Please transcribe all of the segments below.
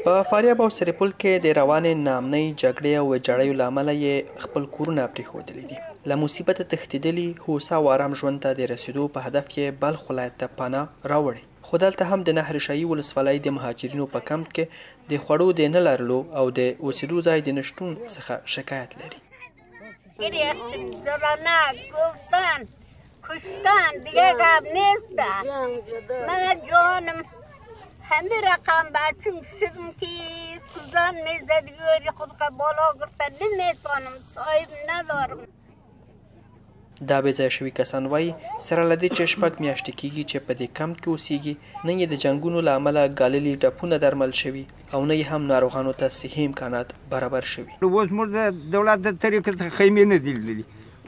په فاریاب او سرپل کې د روانې ناامنۍ، جګړې او ویجاړیو له امله یې خپل کورونه پرېښودلي دي. له مصیبته تښتېدلي، هوسا او ارام ژوند ته د رسېدو په هدف یې بلخ ولایت ته پناه راوړې. خو دلته هم د نهر شاهي ولسوالۍ د مهاجرینو په کمپ کې د خوړو د نه لرلو او د اوسېدو ځای د نشتون څخه شکایت لري. گرفتم زرانه گفتن کشتن دیگه گپ نیست. من جانم همه رقم بچم شدم که سوزن میزد، یوری خود بالا گرفته، نمیتونم، صاحب ندارم. دا بې ځایه شوي کسان وایي، سره له دې چې 6 میاشتې کېږي چې په دې کمپ کې اوسېږي، نه یې د جنګونو له امله ګاللي ټپونه درمل شوي او نه یې هم ناروغانو ته صحي امکانات برابر شوي. اوس موږ د دولت د طریقې څخه خیمې نه دي لیدلي،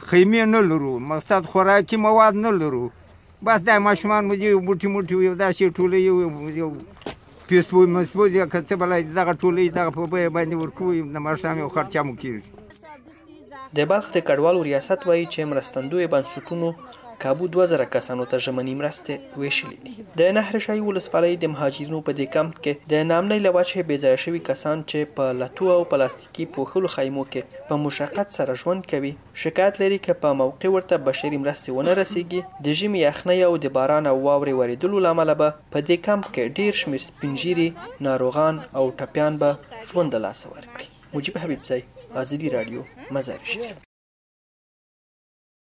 خیمې نه لرو، مقصد خوراکي مواد نه لرو. بس دا ماشومان مو دي، بوټي موټي یو داسې ټولوي، یو پیسپو مسپو یا که څه بله دغه ټولوي، دغه په بیه باندې ورکوي، د ماښام یو خرچه مو کېږي. د بلخ د کډوالو ریاست وایي چې مرستندوی بنسټونو کابو 2000 کسانو ته ژمني مرستې ویشلې دي. د نهر شاهي ولسوالۍ د مهاجرینو په دې کمپ کې د ناامنۍ له وجهې بې ځایه شوي کسان چې په لتو او پلاستیکي پوښلو خیمو کې په مشقت سره ژوند کوي، شکایت لري که په موقع ورته بشري مرستې ونه رسیږي، د ژمي یخنۍ او د باران او واورې ورېدلو له امله به په دې کمپ کې ډېر شمېر سپین ږیري، ناروغان او ټپیان به ژوند له لاسه ورکړي. مجیب حبیبزی، ازادي راډیو، مزار شریف.